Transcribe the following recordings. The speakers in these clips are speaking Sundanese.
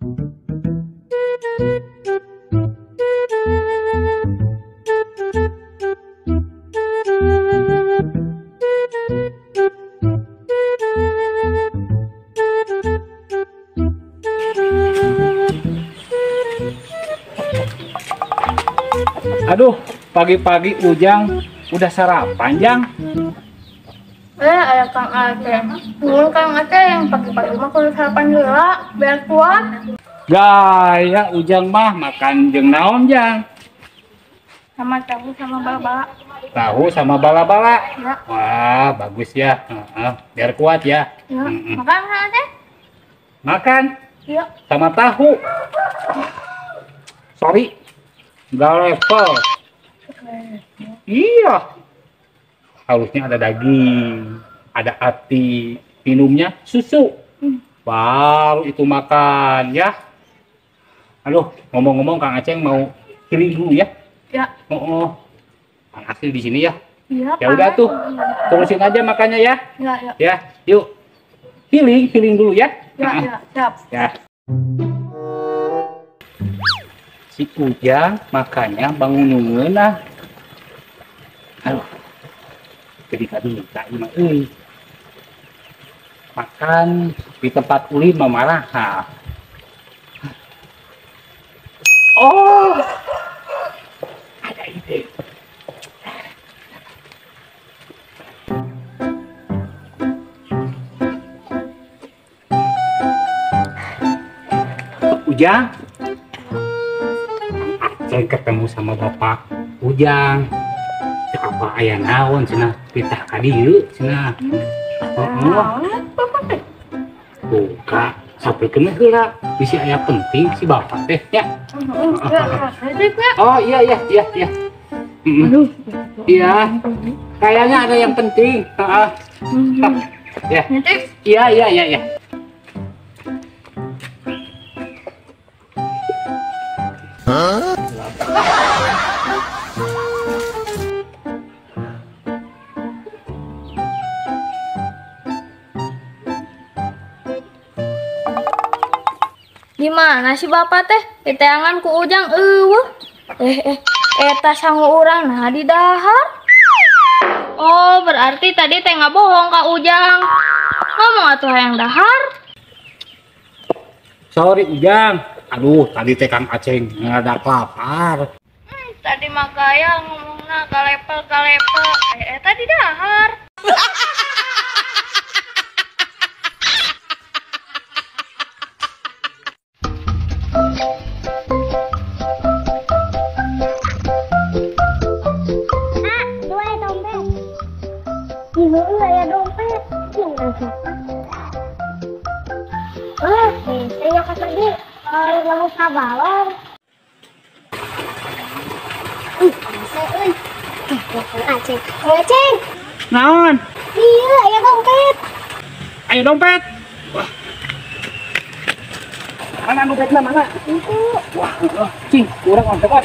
Aduh, pagi-pagi Ujang udah sarapan, Jang. Ada Kang Aceh. Dulu Kang Aceh yang pagi-pagi mah kudu sarapan heula biar kuat. Gaya Ujang mah makan jeung naon, Jang? Sama tahu sama bala-bala. Tahu sama bala-bala. Ya. Wah, bagus ya. Biar kuat ya. Ya. Makan Kang Aceh? Makan. Iya. Sama tahu. Sorry. Nggak level. Iya. Harusnya ada daging, ada ati, minumnya susu. Baru itu makan ya. Aduh, ngomong-ngomong Kang Aceng mau healing dulu ya. Ya. Oh. Kang Aceng di sini ya. Iya. Ya udah tuh. Terusin aja makannya ya. Ya, ya. Ya, yuk. Healing, healing dulu ya. Ya, ya, siap. Ya. Si Ujang makannya bangun nungeunah. Aduh. Jadi kabita ieu mah euy. Makan di tempat ulin mah marah. Oh. Ada ide. Ujang, saya ketemu sama Bapak Ujang. Apa aya naon cenah titah ka dieu cenah. Heeh. Buka sampeukeun heula bisi aya penting si Bapak teh nya. Oh iya iya iya iya. Iya. Kayaknya ada yang penting. Heeh. Ya. Iya iya iya iya. Hah? Di mana si bapak teh? Diteangan ku Ujang eueuh. Eta sangu urang nah di dahar. Oh, berarti tadi teh nggak bohong ka Ujang. Ngomong atuh hayang dahar. Sorry Ujang. Aduh, tadi teh Kang Aceng ngadadak lapar. Tadi mah gaya ngomongna ka level. Tadi dahar. Aya dompet. Wah, saya kata tadi orang sabalor. Aceng, Aceng. Naon? Iya, aya dompet. Ayo dompet. Wah. Mana dompetnya mana? Itu. Wah, cing, kurang dompet.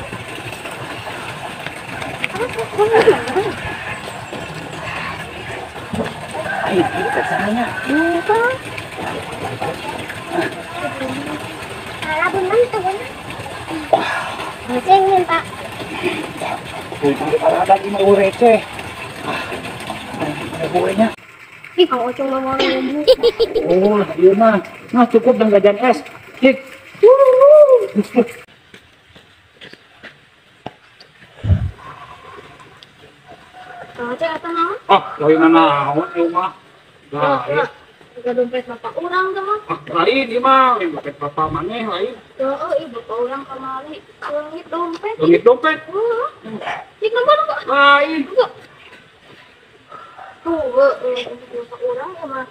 Ayo, kita sananya. Itu. Salah benar tuh benar. Aceng minta. Kalau ada lagi mau receh. Ada kuenya. Ih, Kang Ocong mau ngomong. Oh, iya mah. Nah, cukup dan gajan es. Cik. Kang Aceng atau naon? Ah, lain naon ieu mah. Lain. Enggak dompet bapak urang teh mah. Ah, lain ieu mah, lain dompet bapak maneh lain. Heeh, ieu bapak urang kamari leungit dompet. Leungit dompet? Heeh. Cik nomor kok. Lain. Tuh, dompet bapak urang mah